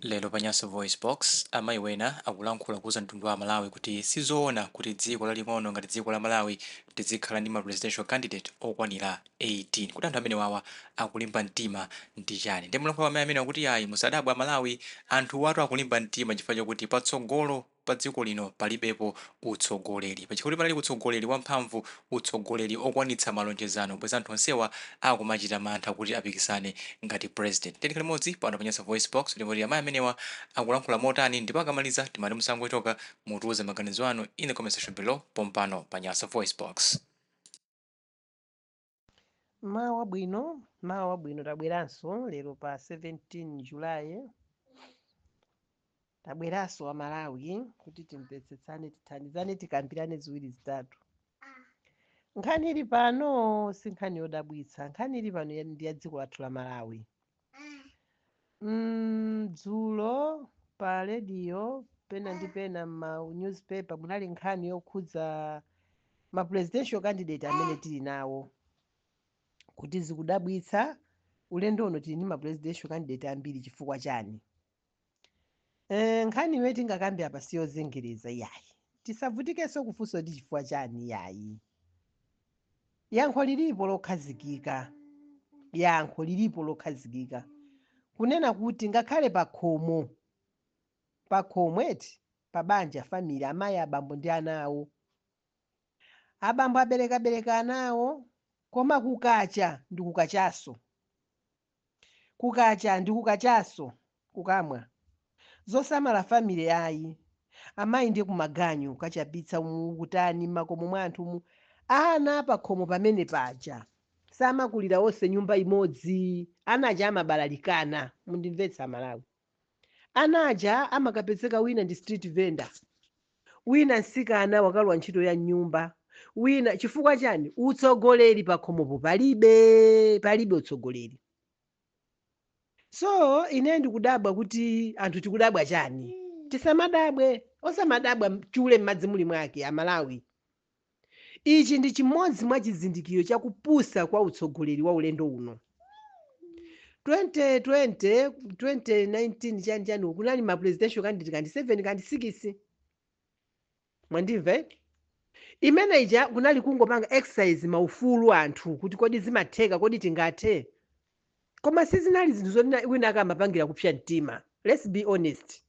Lero pa Nyasa VoiceBox, amayi wena akulankhula kuuza mtundu wa Malawi kuti sizoona kuti dziko laling'ono ngati dziko la Malawi tizikhala ndi ma presidential candidate okwanira 18. Kuti anthu amenewawa akulimba mtima ndi chani? Ndi mulankhula amayi amene akuti ayi, musadabwe Amalawi, anthu watu akulimba mtima chifukwa chakuti patsogolo pa dziko lino palibepo utsogoleri. Pachifukwa panali utsogoleri wamphamvu, utsogoleri okwanitsa malonjezano, bweza anthu onsewa akumachita mantha kuti apikisane ngati president. Tiyeni limodzi pano pa Nyasa VoiceBox kuti amayi amenewa akulankhula motani, ndipo akamaliza timati musangochoka, mutiuze maganizo anu in the comment section below pompano pa Nyasa VoiceBox. Mawa bwino, mawa bwino. Tabweranso lero pa 17 Julayi, tabweranso wa Malawi kuti timvetsetsane, tithandizane, tikambirane ziwiri zitatu. Nkhani ili pano si nkhani yodabwitsa. Nkhani ili pano ndi ya dziko lathu la Malawi. Dzulo pa radio pena ndi pena ma newspaper munali nkhani yokhudza ma presidential candidate amene tili nawo, kuti zikudabwitsa, ulendo uno tili ndi ma presidential candidate ambiri, chifukwa chani? Nkhani imene tingakambe apa siyozengereza yayi. Tisavutikenso kufunsa kuti chifukwa chani yayi. Yankho lilipo lokhazikika, yankho lilipo lokhazikika, kunena kuti ngakhale pakhomo, pakhomo eti, pa banja, family, amayi, abambo ndi ana awo, abambo aberekabereka ana awo, koma kukacha ndi kukachaso, kukacha ndi kukachaso, kukamwa zosamala family ayi. Amayi ndiye kumaganyu, kachapitsa umu, kutani, m'makomo mwa anthu mu. Ana pakhomo pamene paja samakulira onse nyumba imodzi. Ana aja amabalalikana. Mundimvetsa Malawi, ana aja amakapezeka wina ndi street vendor, wina msikana wakalowa ntchito ya nyumba, wina. Chifukwa chani? Utsogoleri pakhomopo palibe, palibe utsogoleri. So ine ndikudabwa kuti anthu tikudabwa chani? Tisamadabwe, osamadabwa, chule m'madzi muli mwake. Amalawi, ichi ndi chimodzi mwa chizindikiro chakupusa kwa utsogoleri wa ulendo uno. 2020, 2019, chani chani, kunali ma presidential candidate kandi 7 kandi 6, mwandimva eh? Imene ija kunali kungopanga exercise maufulu anthu kuti kodi zimatheka, kodi tingathe? Koma sizinali zinthu zoti wina akamapangira kupsya mtima. Let's be honest,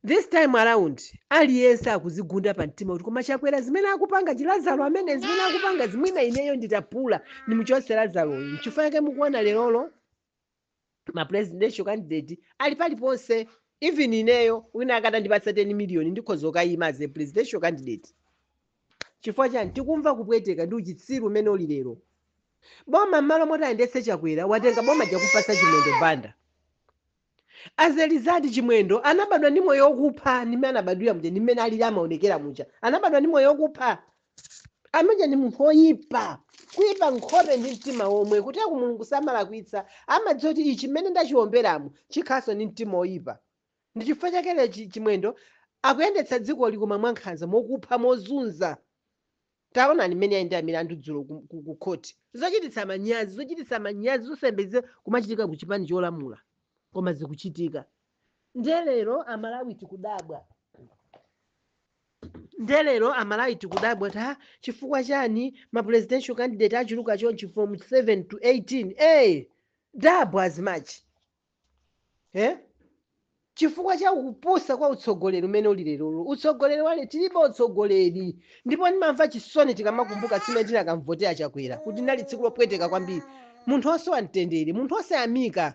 this time around aliyense akuzigunda pa mtima kuti koma Chakwera zimene akupanga, chilazaro amene zimene akupanga zimwina, ineyo nditapula nimuchotse Lazaroyu. Nchifukwa chake mukuona lerolo ma presidential candidate ali paliponse. Even ineyo, wina akatandipatsa 10 million, ndikhoza kukayima as a presidential candidate. Chifukwa chani? Tikumva kupweteka ndi uchitsiru umene uli lero. Boma m'malo moti ayendetse Chakwera, watenga boma jakupasa Chimwendo Banda. As a result, Chimwendo anabadwa ndi moyo wokupha. Ndimene anabadwira muja, ndimene alili, amaonekera muja, anabadwa ndi moyo wokupha. Amene ndi munthu woyipa, kuyipa nkhope ndi mtima womwe. Kuti aku Mulungu samalakwitsa, amadziwa kuti ichi mmene ndachiwomberamo chikhaso ndi mtima woyipa. Ndi chifukwa chake lero Chimwendo akuyendetsa dziko likoma mwankhanza, mokupha, mozunza. Taonani mmene ayendera milandu dzulo ku khoti. Zochititsa manyazi, zochititsa manyazi, zosembeze kumachitika ku chipani cholamula, koma zikuchitika. Ndiye lero Amalawi tikudabwa, ndiye lero Amalawi tikudabwa ta chifukwa chani ma presidential candidate achuluka chonchi from 7 to 18? Double as much, eh? Chifukwa cha kupusa kwa utsogoleri umene uli lerolo. Utsogoleri wale, tilibe utsogoleri. Ndipo ndimamva chisoni tikamakumbuka tsiku tinakamvotera Chakwera, kuti nali tsiku lopweteka kwambiri. Munthu osowa mtendere, munthu osayamika,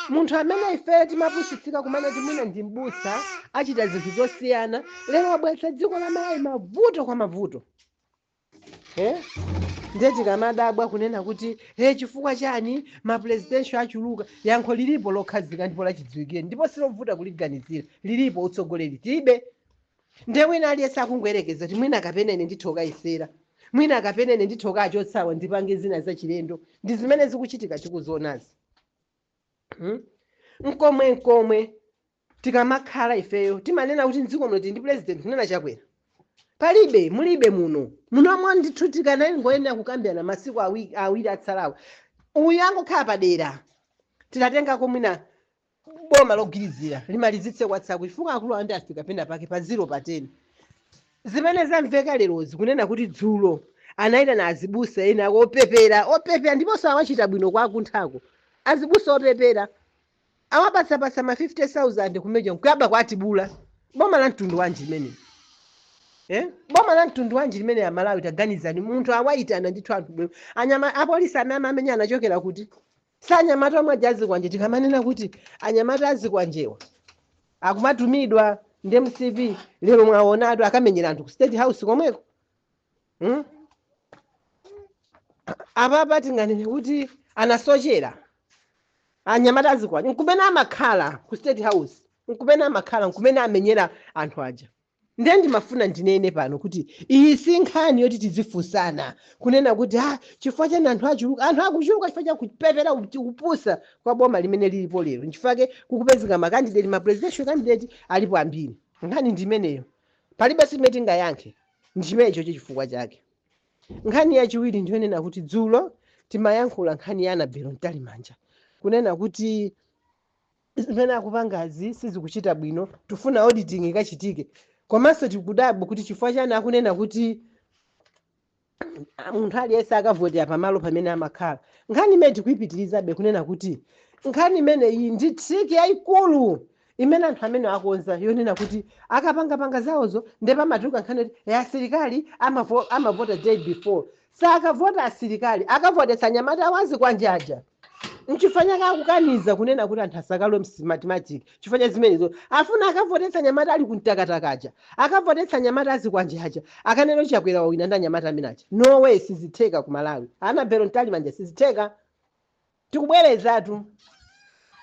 munthu amene ife timapusitsika kumene timwina ndi mbusa, achita zinthu zosiyana. Lero wabweretsa dziko la Malawi mavuto kwa mavuto, eh? Ndiye tikamadabwa kunena kuti he, chifukwa chani ma presidential achuluka, yankho lilipo lokhazika ndipo lachidziwikire, ndipo silovuta kuliganizira. Lilipo, utsogoleri tilibe. Ndiye wina aliyense akungoyerekeza kuti mwina kapena ine nditha kukayesera, mwina kapena ine nditha kukachotsawa, ndipange zina zachilendo. Ndi zimene zikuchitika tikuzionazi, Nkomwe nkomwe tikamakhala ifeyo timanena kuti mdziko muno tili ndi president, kunena Chakwera, palibe, mulibe muno. Munomwe ndithu tikanangoyenera kukambirana masiku awiri atsalawa, uyu angokhala padera, titatengako mwina Boma logwirizira limalizitse WhatsApp, chifukwa akulu andi afika pena pake pa 0 pa 10. Zimene zamveka lerozi, kunena kuti dzulo anayitana azibusa ena opepera opepera, ndiponso awachita bwino kwa akunthako. Azibusa opepera awapatsapatsa ma 50,000 kumeja nkuyaba kwatibula. Boma la mtundu wanji limene, eh? Boma la mtundu wanji limene ya Malawi? Taganizani, munthu awayitana ndithu anthu bwino. Anyama apolisi amene amene anachokera kuti sanyamata omwe aja azikwanje. Tikamanena kuti anyamata azikwanjewa akumatumidwa ndi MCP, lero mwaonatu akamenyera anthu ku State House komweko, Apapa tinganene kuti anasochera anyamata azikwanje nkumene amakhala ku State House, nkumene amakhala, nkumene amenyera anthu aja. Ndiye ndimafuna ndinene pano kuti iyi si nkhani yoti tizifunsana kunena kuti, ah, chifukwa chani anthu achuluka? Anthu akuchuluka chifukwa cha kupepera, kupusa kwa boma limene lilipo lero. Nchifukwa kukupezeka ma candidate, ma presidential candidate alipo ambiri. Nkhani ndi imeneyo, palibe simene tingayankhe, ndi chimenecho chifukwa chake. Nkhani yachiwiri ndiyonena kuti dzulo timayankhula nkhani ya Annabel Mtalimanja, kunena kuti zimene akupangazi sizikuchita bwino, tifuna auditing ikachitike. Komanso tikudabwa kuti chifukwa chani akunena kuti munthu aliyense akavotera pamalo pamene amakhala. Nkhani imene tikuyipitirizabe kunena kuti nkhani imene iyi ndi trick yayikulu imene anthu amene akonza, yonena kuti akapangapanga zawozo nde pamatuluka nkhani yoti ya asilikali amavota day before. Sakavota asilikali, akavotetsa anyamata awazikwanje aja. Nchifukwa chake akukaniza kunena kuti anthu asakalowe m'Smartmatic, chifukwa cha zimenezo. Afuna akavotetsa anyamata ali kumtakatakaja, akavotetsa anyamata azikwanje aja, akanena Chakwera wawina ndi anyamata amene aja. No way, sizitheka ku Malawi. Annabel Mtalimanja, sizitheka. Tikubwerezatu,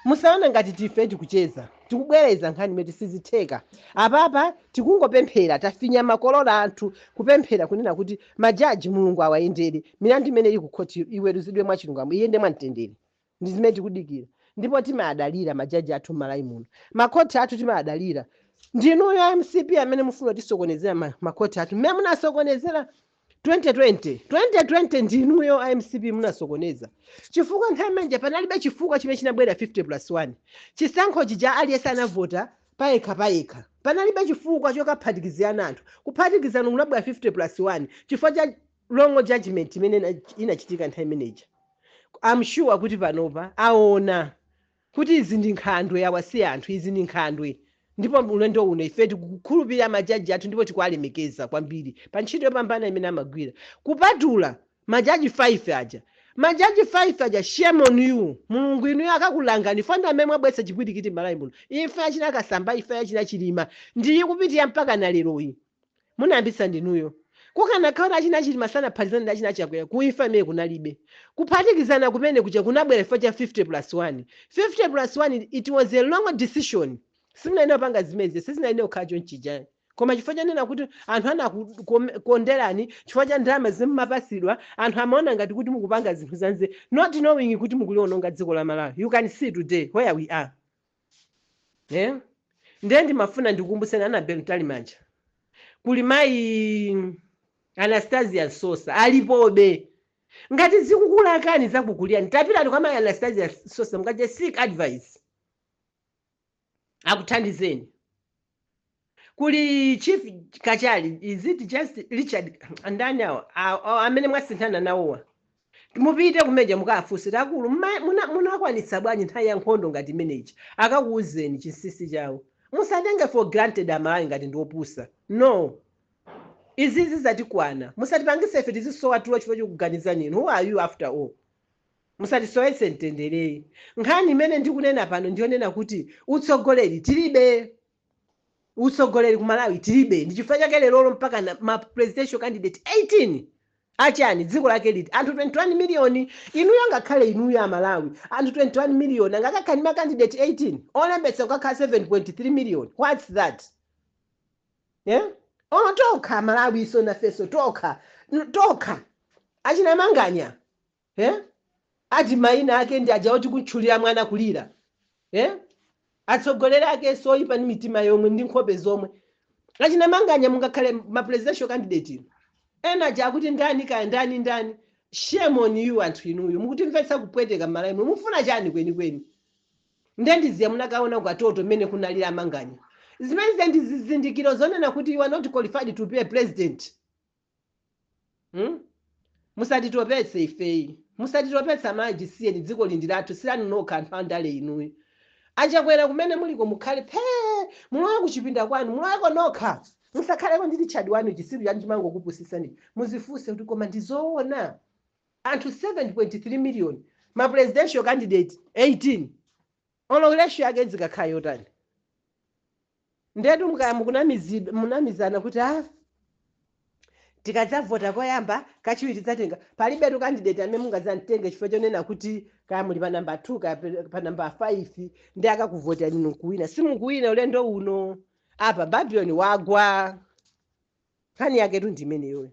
musaone ngati tife tikucheza. Tikubwereza nkhani imene sizitheka. Apapa tikungopemphera, tafinya makolola anthu kupemphera kunena kuti majaji Mulungu awayendere, milandu imene ili ku khoti iweruzidwe mwachilungamo, iyende mwamtendere. Ndi zimene tikudikira, ndipo timadalira majaji athu m'Malawi muno, makhoti athu timadalira. Ndinuyo MCP amene mufuna tisokonezera makhoti athu mmene munasokonezera 2020. 2020 ndinuyo MCP munasokoneza, chifukwa nthawi imeneja panalibe chifukwa chimene chinabwera 50 plus 1. Chisankho chija aliyense anavota payekha payekha, panalibe chifukwa chokaphatikizirana anthu. Kuphatikizana kunabwera 50 plus 1 chifukwa cha wrong judgment imene inachitika nthawi imeneja. I'm sure kuti panopa aona kuti izi ndi nkhandwe, awa si anthu, izi ndi nkhandwe. Ndipo ulendo uno ife tikukhulupirira majaji athu ndipo tikuwalemekeza kwambiri pa ntchito yopambana imene amagwira, kupatula majaji 5 aja. Majaji 5 aja, shame on you. Mulungu inuyo akakulangani fanda amene mwabweretsa chipwirikiti m'Malawi muno. Imfa yachina Kasamba, imfa yachina Chilima ndiyi kupitira mpaka na leroyi, munayambitsa ndinuyo. Kukanakhala achina Chilima sanaphatikizana ndi achina Chakwera, kuimfa imene kunalibe. Kuphatikizana kumene kuja kunabwera chifukwa cha 50 plus 1. 50 plus 1, it was a wrong decision. Simunayenera kupanga zimenezi, sizinayenera kukhala chonchija, koma chifukwa chanena kuti anthu anakukonderani chifukwa cha ndalama zimmapasidwa, anthu amaona ngati kuti mukupanga zinthu zanze, not knowing kuti mukuliononga dziko la Malawi. You can see today where we are, eh? Ndiye ndimafuna ndikukumbuseni Annabel Mtalimanja, kuli mayi Anastasia Sosa alipobe. Ngati zikukulakani, zakukulirani, tapitani kwa mayi Anastasia Sosa mukaje seek advice, akuthandizeni. Kuli Chief Kachali, is it just Richard ndani awa amene mwasinthana nawowa? Mupite kumeja mukafunse, takulu munakwanitsa bwanji nthawi ya nkhondo ngati imeneyi? Akakuwuzeni chinsinsi chawo. Musatenge for granted Amalawi ngati ndi opusa, no. Izizi zatikwana, musatipangise ife tizisowa tulo chifukwa chokuganizani inu. Who are you after all? Musatisowetse mtendereyi. Nkhani imene ndikunena pano ndiyonena kuti utsogoleri tilibe, utsogoleri ku Malawi tilibe. Ndi chifukwa chake lerolo mpaka na ma presidential candidate 18 achani? Dziko lake liti? Anthu 21 miliyoni, inuyo, ngakhale inuyo Amalawi, anthu 21 miliyoni angakakhale ndi ma candidate 18, olembetsa kukakhala 7.3 million? What's that, yeah? Ono tokha Malawi iso nafeso tokha tokha achinamanganya, eh? Ati mayina ake ndi aja oti kutchulira mwana kulira, eh? Atsogoleri ake soyipa ndi mitima yomwe ndi nkhope zomwe. Achinamanganya, mungakhale ma presidential candidate inu? Ena aja akuti ndani kaya ndani ndani, shame on you. Anthu inuyo mukutimvetsa kupweteka m'Malawi muno. Mufuna chani kwenikweni? Nde ndiziya munakaona kukatoto mmene kunalira amanganya. Zimenezi ndi zizindikiro zonena kuti you are not qualified to be a president. Musatitopetse ifeyi, musatitopetse amaji. Siyeni, dziko lindi lathu, silani nokha anthu andale inuyo. Achakwera, kumene muliko mukhale phee, mulowe kuchipinda kwanu, muloweko nokha, musakhaleko ndi Richard wanu chisiru chanu chimangokupusisani. Muzifunse kuti koma ndizoona anthu 7.3 million, ma presidential candidate 18, olo ratio yake zikakhala yotani? Ndetu mukaya munamizana kuti ah, tikadzavota koyamba, kachiwiri tidzatenga. Palibetu candidate amene mungadzamtenge chifukwa chonena kuti kaya muli pa namba 2, kaya pa namba 5, ndi akakuvotera inu nkuwina. Simukuwina ulendo uno. Apa Babylon wagwa, nkhani yaketu ndi imeneyoyo.